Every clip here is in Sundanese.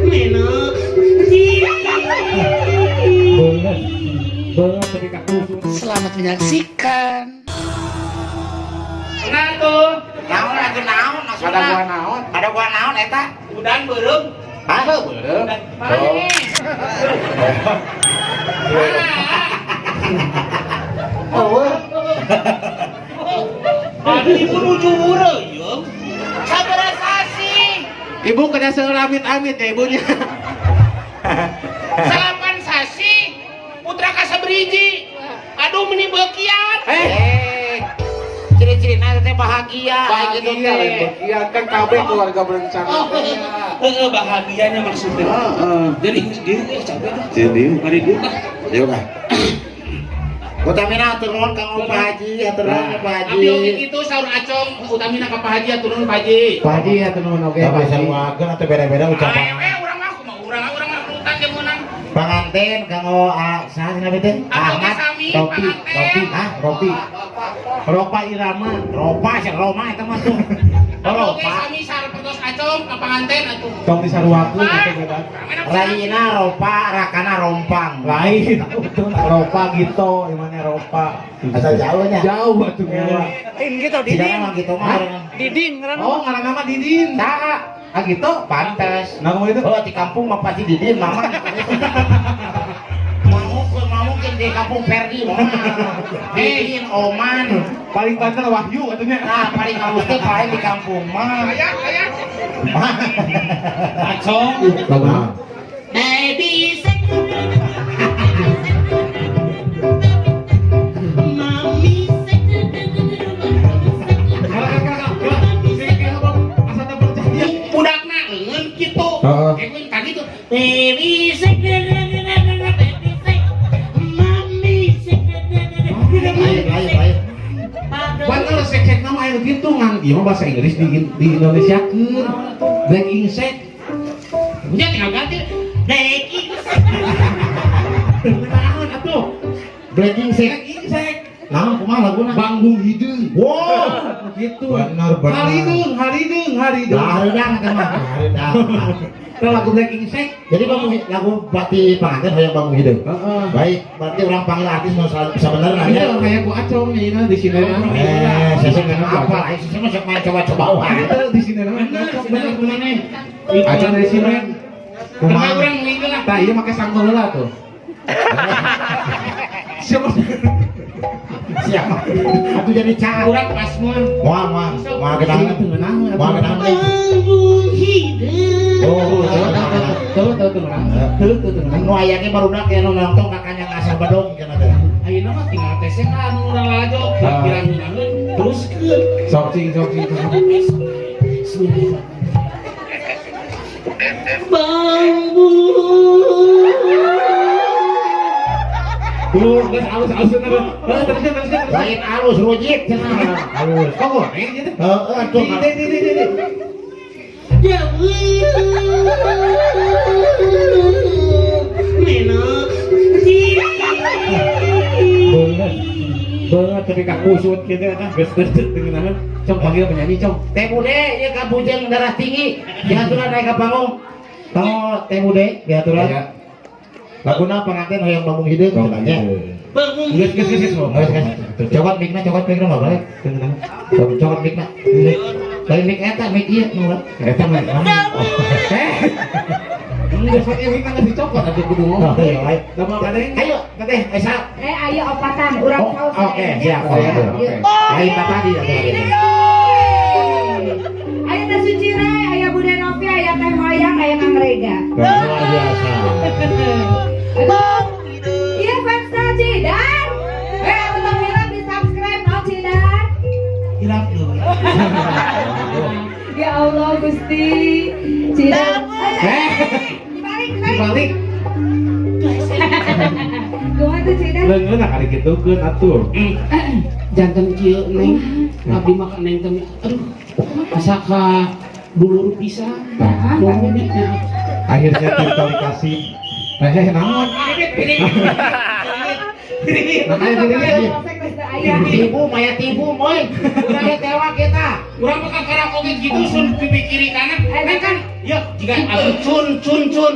Menok. Banget. Banget tapi kaku. Selamat menyaksikan. Nah tuh, Naon lagu naon maksudna? Ada gua naon? Ada gua naon eta? Udan beureum. Hah? Beureum. Udan. Mana nih? Oh. Aduh, ibu nuju beureum. Sabaraha sasi? Ibu kena seueur amit-amit ya ibunya. 9 sasi. Putra kasabriji. Aduh, meni beukian. Eh. Ciri-cirina teh bahagia Bahagia, gitu lain teh. bahagia kan kabeh keluarga berencana. Oh, heeh, bahagianya maksudnya. Heeh. Jadi diri eh capek dah. Jadi Mari dieu ah. yuk ah. Utamina hatur nuhun Kang Pak Haji, hatur nuhun Pak Haji. Abi oge kitu saur Acong utamina ka Pak Haji hatur nuhun Pak Haji. Pak Haji ya nuhun oge Tapi Pak Haji. saruakeun atuh beda-beda ucapan. Ayo we urang mah kumaha urang urang mah urutan ge meunang. Panganten kanggo ah, saha cenah teh? Ahmad Ahmad Ropi, Ropi, Hah? Ropi. Ropa Irama. Ropa sih Roma eta mah tuh. Abi oge Ropa. sami sapertos Acong ka panganten atuh. Tong disaruakeun atuh beda. Rayina Ropa, Rakana Rompang. Lain, Ropa gitu, gimana Ropa? Asal jauhnya. Jauh atuh ngewa. Lain gitu Tidak Didin. mah gitu mah. Didin ngaranna. Oh, ngaranna mah Didin. Saha? Ah gitu? Pantes. Nah, kamu itu? Oh, di kampung mah pasti Didin, mama. Mau mau mungkin di kampung Ferdi, mama. Didin, Oman. Paling banter Wahyu atunya. Nah, paling halus teh paling di kampung mah. Aya aya. Acong. Lagu. Baby Mami. Budakna leungeun kitu. Heeh. Kayak tadi tuh. Baby baby Mami. Lain, lain, lain. Banter sek-sek nama aya gitu ngan ieu mah bahasa Inggris di Indonesiakeun. Black insect. Nya tinggal ganti. Black insect. Naon atuh? Black Insect. Black insect. Nah, kumaha laguna? Banggung hideung. Wow. Gitu. Bener, bener. Harideung, harideung, harideung. Lah, hareudang eta mah. Hareudang. Itu lagu Black Insect. Jadi bambu lagu berarti panganten hoyong bambu hideung. Heeh. Baik, berarti orang panggil artis nu sabenerna Ini ya. kayak ku Acong nya di sini mah. Eh, saya sih kan apa? Ayo sih mah sok main coba-coba wae. Itu di sini mah. Bener, bener kumaha. Acong dari sini. Kumaha urang ngeukeun lah. Tah ieu make sanggul heula tuh. Siapa? Siapa? Atuh jadi cat. Urang pas moal. Moal, moal, moal gedangan. Moal gedangan. Oh, tuh tuh tuh tuh tuh tuh. Nu aya ge barudak ya nu nongtong kakaknya ngasah bedong cenah teh. Ayeuna mah tinggal tese kan urang lalajo, kira-kira ngeunaheun teruskeun. Sok cing, sok cing. Bismillahirrahmanirrahim. Bambu. Tuh, geus alus-alus terus. Terus terus terus. Lain alus rujit cenah. Alus. Kok goreng gitu? Heeh, atuh. Di di di di. Menok. Banget. Banget tapi kakusut gitu eta. Geus geus dengeran. Cong panggil penyanyi, Cong. Teh Bude, ieu ka bujeng darah tinggi. Diaturan naik ka panggung. Tanggo Teh Bude diaturan. Iya. Laguna panganten hoyong bambung hideung cenah nya. Bangun. Geus geus geus. Geus geus. Cokot mikna, cokot mikna mah balik. Dengeran. Cokot mikna. Lain mik eta, mik ieu nu. Eta mah. Eh. Geus ieu mik geus dicokot atuh kudu ngomong. Oh, iya, ayo. Da mau kadeng. Ayo, teteh, Esa. Eh, ayo opatan, urang Oh, saus. oke, siap. Oke, oke. Lain tadi atuh. Ayo Teh Sucirai, aya Bude Novi, aya Teh Mayang, aya Kang Rega. Luar biasa. Iya fans Cidan. Eh, untuk hilap di subscribe no Cidan. Hilap deui. Ya Allah Gusti. Cidan. Eh, Dibalik, dibalik. dibalik. Kumaha tuh Cidan? Leungeun kali kitukeun atuh. Janten kieu Neng. Abdi mah ka Neng teh aduh. Asa ka dulur pisan. Nuhun nya. Akhirnya Tirta dikasih. Eh, naon? Makanya diri. Aya. Tibu maya tibu moy. Urang ge tewak kita. Urang mah kakara oge gitu sun pipi kiri kanan. Neng kan ya jika aku cun cun cun.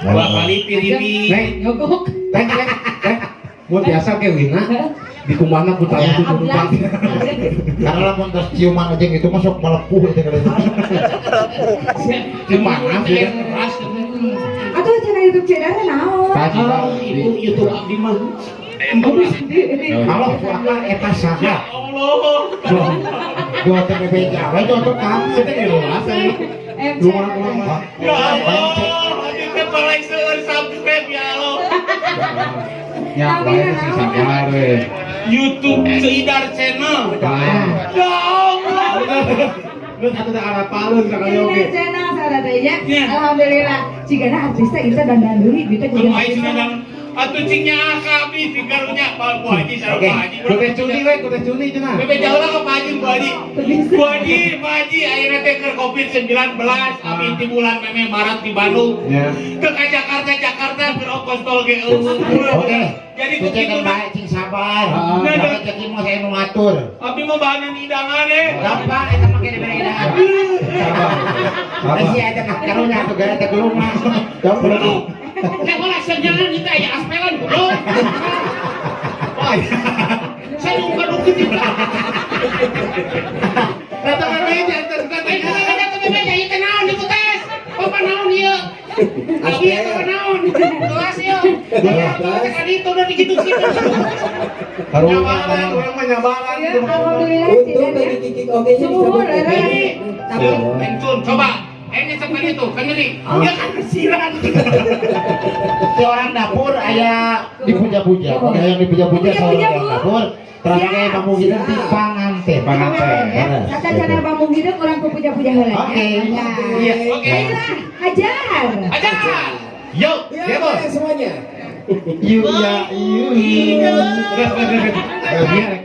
Dua kali piribi. Neng, Nyogok. neng, neng, neng. Mun biasa ke Wina di kumana ku tahu tuh Ablas. Karena lamun tos ciuman aja gitu masuk melepuh itu kalau. Gimana sih keras. Atau channel YouTube channel naon? Ah, itu YouTube abdi mah. Halo, suaka eta saha? Ya Allah. Dua teh bebeja, we cocok kan? Saya teh luas. MC. Luar luar. Ya Allah, abdi teh palai seueur subscribe ya Allah. Ya, bae sing sabar we. YouTube Seidar Channel. Ah. Ya Allah. Lu satu teh arapaleun sakali Channel oge. channel saudara teh nya. Ya. Alhamdulillah. Cigana artis teh ieu teh dandan deui duit teh Kamu jiga. aing sudah atuh cingnya akabi di karunya Pak Bu Haji sareng Oke. Pak Haji. Ku teh cuni we, ku teh cuni cenah. Bebe jauh lah ke Pak Haji, Bu Haji. Teu bisa. Bu Haji, Pak Haji ayeuna teh keur Covid-19 abi di bulan meme Maret di Bandung. Ya. Teu ka Jakarta, Jakarta keur ongkos tol ge eueuh. Oke. Jadi ku Kucing kitu kan bae cing sabar. Ah. Nah, cek mau saya nu ngatur. Abdi mah bahanan hidangan eh. Gampang eta mah kene bere edahan. Sabar. Teh sia eta mah karunya atuh gara teh gelung mah. Aduh. Teh bola jangan kita aya aspelan goblok. Wah. Saya nunggu dukun juga. Rata meja teh Eh, kada teh meja ieu teh naon di tes? Bapak naon ieu? Abi ieu teh naon? Kelas ieu. Ya, teh kan itu udah digitu-gitu. Karunya urang mah nyabaran. Ya, alhamdulillah Untung Cidan ya. tadi kikik oke nya Sumuhun disebut. era. Tapi Encun, coba. Ini seperti itu, kan ini. Ya kan kesiran. Si orang dapur aya dipuja-puja. Oke, yang dipuja-puja sama Puja-puja, orang Bu. dapur. Terus Siap. kayak Bang Muhyiddin di panganten. Panganten. Ya, kata channel Bang Muhyiddin urang ku puja-puja heula. Oke. Ya. Iya, oke. Baiklah, hajar. Aja. Yo, Ya, ya bos. semuanya. Yu ya yu. Biar